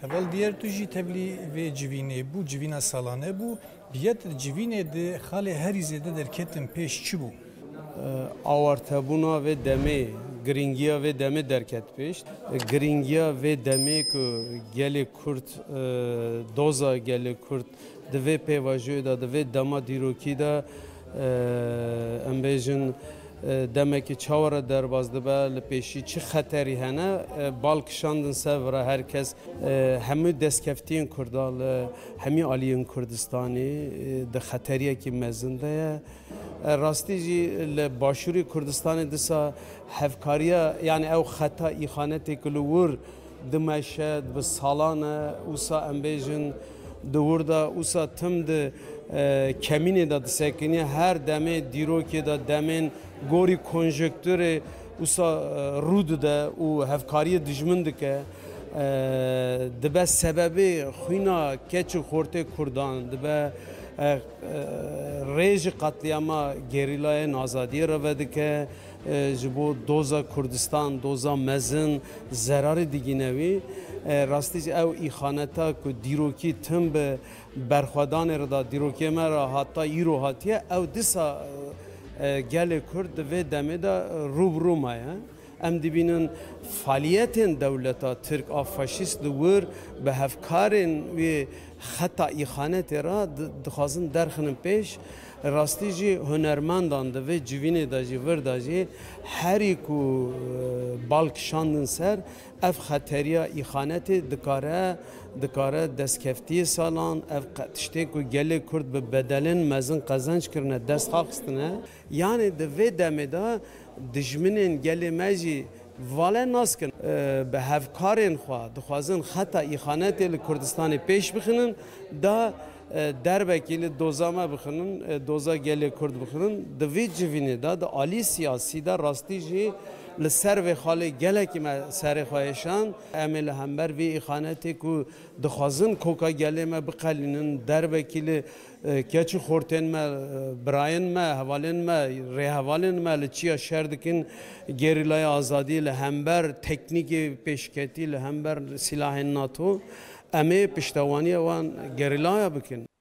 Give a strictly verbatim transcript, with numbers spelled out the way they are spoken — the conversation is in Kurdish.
Heval Diyer, tu jî tevlî vê civînê bû, civîna salane bû. Bi yet civînê di xalê herî zêde derketin pêş çi bû? Awartebûna vê demê, girîngiya vê demê derket pêş. Girîngiya vê demê ku gelê Kurd, e, doza gelê Kurd di vê pêvajoyê de, di vê dema dîrokî de, e, em bêjin, e, demekî çawa re derbas dibe, li pêşî çi xeterî hene, e, bal kişandin ser vira her kes, e, hemû destkeftiyên Kurda li hemî aliyên Kurdistanê, e, di xeteriyekî mezin de ye. E, rastî jî li Başûrê Kurdistanê disa hevkariya, yanî ew xeta îxanetê ku li wir dimeşe, bi salan e, wisa em bêjin di wir de, wisa tim di, e, kemînê de disekiniye, her demê dîrokê de demên gorî konjektûrê wisa, e, rû dide û hevkariyê dijmin dike. E, dibe sebebê xwîna keç û xortê Kurdan, dibe, e, e, rê ji qetlîama gerîlayên azadiyê re vedike, e, ji bo doza Kurdistan, doza mezin zerarê digîne wî. E, rastî jî ew îxaneta ku dîrokî tim bi berxwedanê re da, dîrokê me re hata îro hatiye, ew disa, e, gelê Kurd di vê demê de rû bi rû maye. Em dibînin faliyetên dewleta Tirk a faşîst li wir bi hevkarên wê xeta îxanetê re di-, dixwazin derxinin pêş. Rastî jî hunermendan di vê civînê de jî, vir de jî herî ku, e, bal kişandin ser, ev xeteriya îxanetê dikare, dikare destkeftiyê salan, ev qe-, tiştên ku gelê Kurd bi bedelên mezin qezenc kirine, dest xwe xistine. Yanî di vê demê de dijminên gelê me jî vale nas kin, e, bi hevkarên xwe dixwazin xeta îxanetê li Kurdistanê pêş bixinin, da, e, derbekî li doza me bixinin, e, doza gelê Kurd bixinin. Di vî civînê de, di alî siyasî de rastî jî li ser vê xalê gelekî me serê xwe êşand. Em ê li hember vî îxanetê ku dixwazin koka gelê me biqelînin, derbekî li, e, keç û xortên me, e, birayên me, hevalên me, rêhevalên me li çiya şer dikin, gerîlaya azadî li hember teknîkê pêşketî, li hember sîlahên nato, em ê piştewaniya wan gerîlaya bikin.